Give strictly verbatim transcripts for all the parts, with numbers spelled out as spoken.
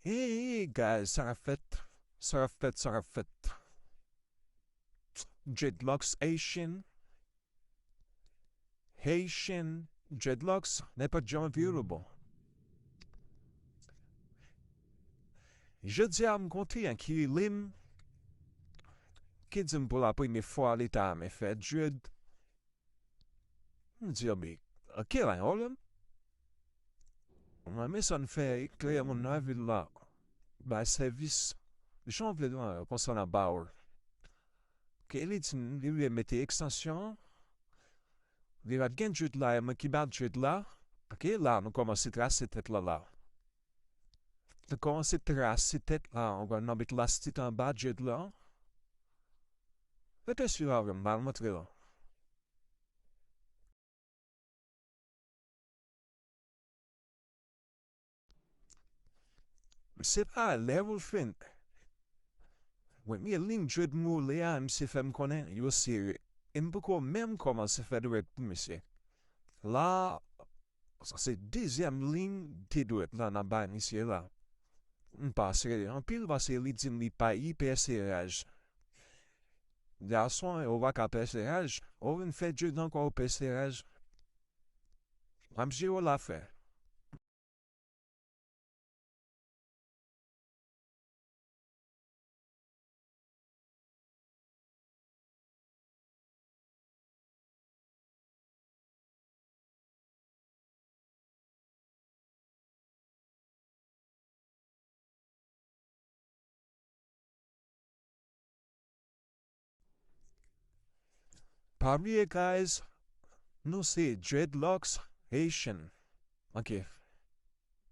Hey, guys, sa k ap fèt? Sa k ap fèt? Sa k ap fèt? Dreadlocks Haitian. Haitian dreadlocks, nenpòt jan w vire l bon. Jodi a, m kontre yon ki rele m, ki di m pou la premye fwa li ta renmen fè dread. M di, "Anben, ok, pa gen pwoblèm." Mwen, men sa n fè, eklere moun nan vil la, bay sèvis, jan w vle nan, konsa nan ba w. Ke li di m, li vle mete ekstansyon an, li pa t gen dread la, e mwen ki ba dread la, ok, la, nou kòmanse trase tèt la, la. Nou kòmanse trase tèt la, nou met lastik anba dread la. Rete swiv avè m, m al montre w. Se pa lè pou l fin. Premye liy dread m woule a, misye fè m konnen yo serye. E m poko menm kòmanse fè dread pou misye. La, sa se dezyèm liy de dread la n ap bay misye la. M pa serye anpil paske li di m li pa ipè seraj. Gason, ou pa ka pè seraj, ou vin fè dread ankò ou pè seraj. M ap jere w l ap fè. Pa bliye, guys, nou se Dreadlocks Haitian. Ok.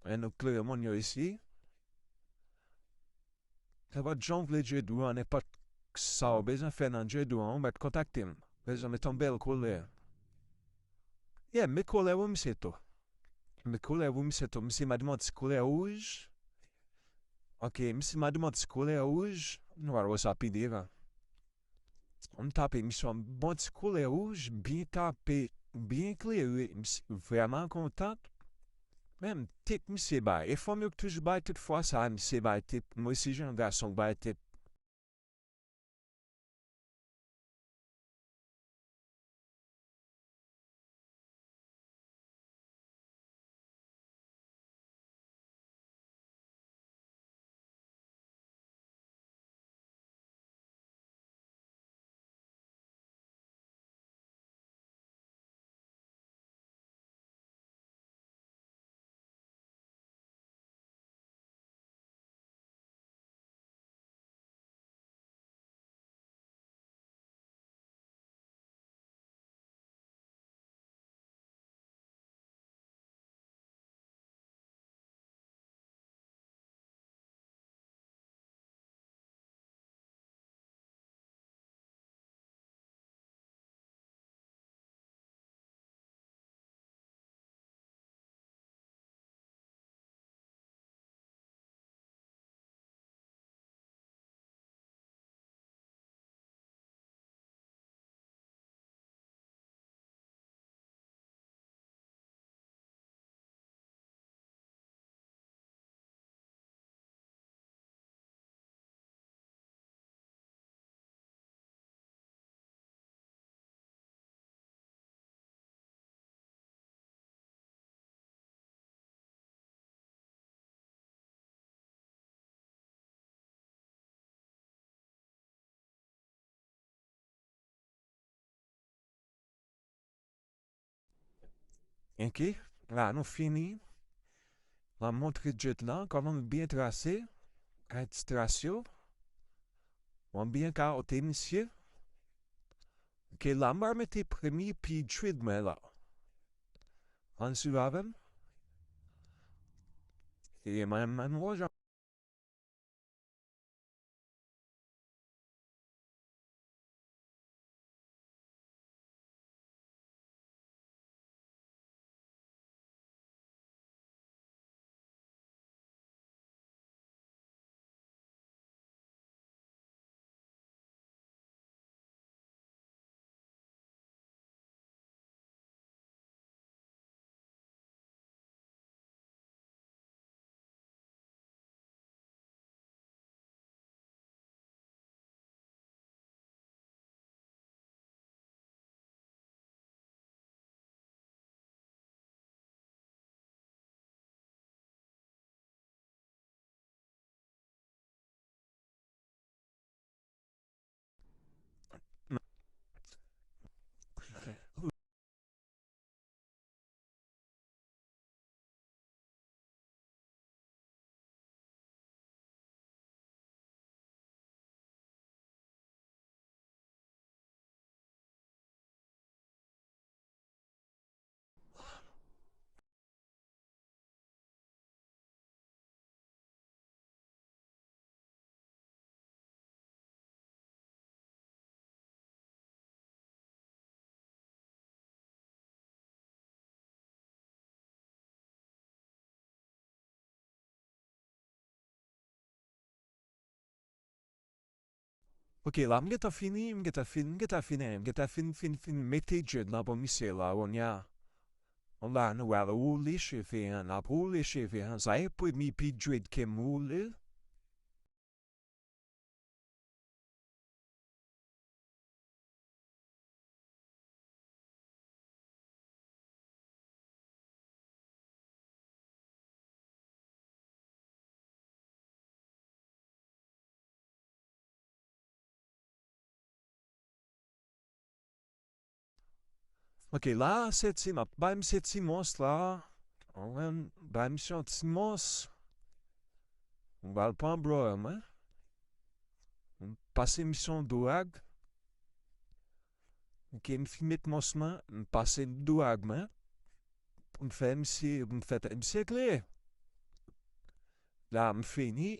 E nou klere moun yo isi. Nenpòt jan w vle dread ou an, nenpòt sa w bezwen fè nan dread ou an, ou mèt kontakte m. Bezwen mete yon bèl koulè. Yeah, met koulè pou misye tou. Met koulè pou misye tou. Misye mande m yon ti koulè wouj. Ok, misye mande m yon ti koulè wouj. Nou pral wè sa pi devan. M tape misye yon bon ti koulè wouj, byen tape, byen klere. Misye vrèman kontan. Men m tip misye bay. E fanm yo k toujou bay tout fwa sa, misye bay tip. Mwen se jan gason k bay tip. Ok, la nou fini. M ap montre dread lan, kòman m byen trase, ak ti tras yo. Mwen byen kawote misye. Ok, la m pral mete premye pye dread mwen la. Ann swiv avè m. E mwen menm wè jan Ok, la m gentan fini, m gentan fin, m gentan fini, m gentan fin, fin, fin mete djed nan pon misye la, kounye a. La, nou al woule cheve an, n ap woule cheve an, sa e premye pi djed ke m woule. Ok, la, se ti, m ap bay misye ti mons la. Ou konprann? Bay misye yon ti mons. M pral pran blower mwen. M pase misye yon dourag. Ok, m fin met mons mwen, m pase dourag mwen. Pou m fè misye, pou m fè tèt misye klere. La, m fini.